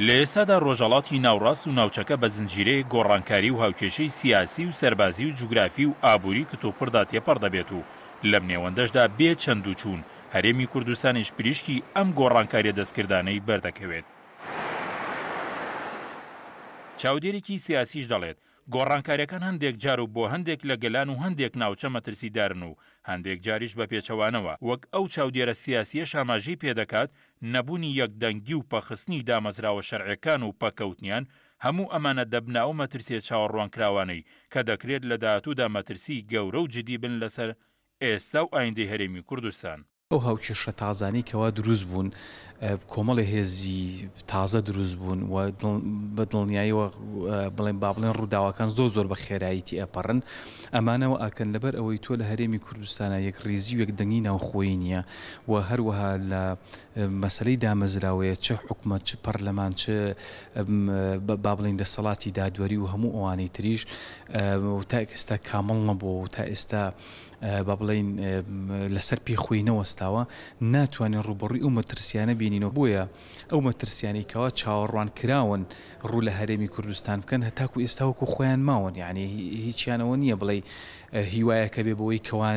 لە ئێستادا ڕۆژهەڵاتی ناوڕاست و ناوچەکە بە زنجیرەیەک گۆڕانکاری و هاوکێشەی سیاسی و سەربازی و جوگرافی و ئابووری کتوپڕدا تێپەڕ دەبێت و لەم نێوەندەشدا بێ چەند و چوون هەرێمی کوردستانیش پریشکی ئەم گۆڕانکاریە دەستکردانەی بەردەکەوێت. چاودێرێکی سیاسیش دەڵێت، گۆڕانکاریەکان هەندێک جار و بۆ هەندێک لە گەلان و هەندێک ناوچە مەترسیدارن و هەندێک جاریش بە پێچەوانەوە، وەک ئەو چاودێرە سیاسیەش ئاماژەی پێدەکات نەبوونی یەکدەنگی و پەکخستنی دامەزراوە شەرعیەکان و پەککەوتنیان، هەموو ئەمانە دەبنە ئەو مەترسیە چاوەڕوانکراوانەی کە دەکرێت لە داهاتوودا مەترسیی گەورە و جدی بن لەسەر ئێستا و ئایندەی هەرێمی کوردستان. ئەو هاوکێشە تازانەی کەوا دروست بوون، کۆمەڵێ هێزی تازە دروست بوون و بە دڵنیاییەوە بڵێن با بڵێن ڕووداوەکان زۆر زۆر بە خێرایی تێئەپەڕن. ئەمانە وا ئەکەن لەبەر ئەوەی تۆ لە هەرێمی کوردستانا یەکڕیزی و یەکدەنگی ناوخۆیی نییە و هەروەها لە مەسەلەی دامەزراوەیە چ حکومەت چ پەرلەمان چ با بڵێین دەسەڵاتی دادوەری و هەموو ئەوانەی تریش تا ئێستا کامڵ نەبووە و تا ئێستا با بڵێین لەسەر پێی خۆی نەوەستاوە، ناتوانین ڕووبەڕووی ئەو مەترسیانە بینینەوە، بۆیە ئەو مەترسیانەی کەوا چاوەڕوان کراون ڕوو لە هەرێمی کوردستان بکەن هەتاکو ئێستا وەکو خۆیان ماون، یانی هیچیان ئەوە نییە بڵێی هیوایەکە بێ بەوەی کەوا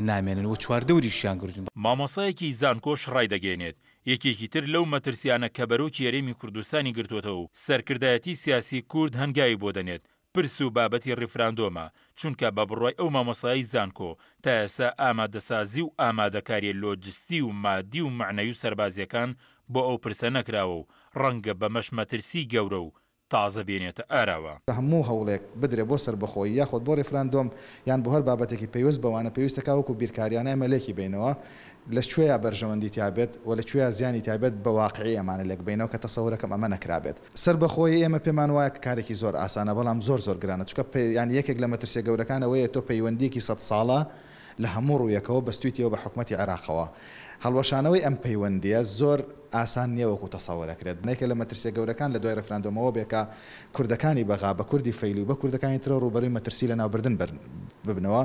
نامێنن و چواردەوریشیان گرتوون. مامۆستایەکی زانکۆش ڕایدەگەیەنێت، یەکێکی تر لەو مەترسیانە کە بەرۆکی هەرێمی کوردستانی گرتووەتەوە و سەرکردایەتی سیاسی کورد هەنگاوی بۆ دەنێت، پرس و بابەتی ڕیفراندۆمە، چونکە بە بڕوای ئەو مامۆستایەی زانکۆ، تا ئێستا ئامادەسازی و ئامادەکاریە لۆجستی و مادی و مەعنەوی و سەربازیەکان بۆ ئەو پرسە نەکراوە و ڕەنگە بەمەش مەترسی گەورە و تازە بێنێتە ئاراوە. هەموو هەوڵێک بدرێ بۆ سەربەخۆیی یاخود بۆ ڕیفراندۆم یان بۆ هەر بابەتێکی پەیوەست بەوانە پێویستە کا وەکو بیرکاریانە ئێمە لێکی بەینەوە لە کوێیا بەرژەوەندی تیا بێت و لە کوێیا زیانی تیا بێت بە واقعی ئەمانە لێک بەینەوە کە تەسەورەکەم ئەمە نەکرابێت. سەربەخۆیی ئێمە پێمان وایە کە کارێکی زۆر ئاسانە بەڵام زۆر زۆر گرانە چونکە یانی یەکێک لە مەترسیە گەورەکان ئەوەیە تۆ پەیوەندیەکی سەدساڵە لە هەموو ڕوویەکەوە بەستویتیەوە بە حکومەتی عێراقەوە هەڵوەشانەوەی ئەم پەیوەندیە زۆر ئاسان نیە وەکو تەسەور ئەکرێت یەکێک لە مەترسیە گەورەکان لە دوای ڕیفراندۆمەوە بێ کە کوردەکانی بەغا بە کوردی فەیلی و بە کوردەکانی ترەوە ڕووبەرووی مەترسی لەناوبردن ببنەوە.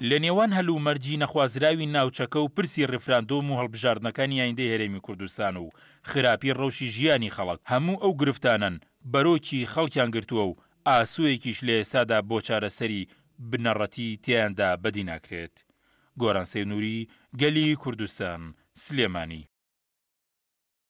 لە نێوان هەلومەرجی نەخوازراوی ناوچەکە و پرسی ڕیفراندۆم و هەڵبژاردنەکانی ئایندەی هەرێمی کوردستان و خراپی ڕەوشی ژیانی خەڵک، هەموو ئەو گرفتانەن بەرۆکی خەڵکیان گرتووە و ئاسۆیەکیش لە ئێستادا بۆ چارەسەری بنەڕەتی تێیاندا بەدی ناکرێت. گۆران سەیدنوری، گەلی کوردستان، سلێمانی.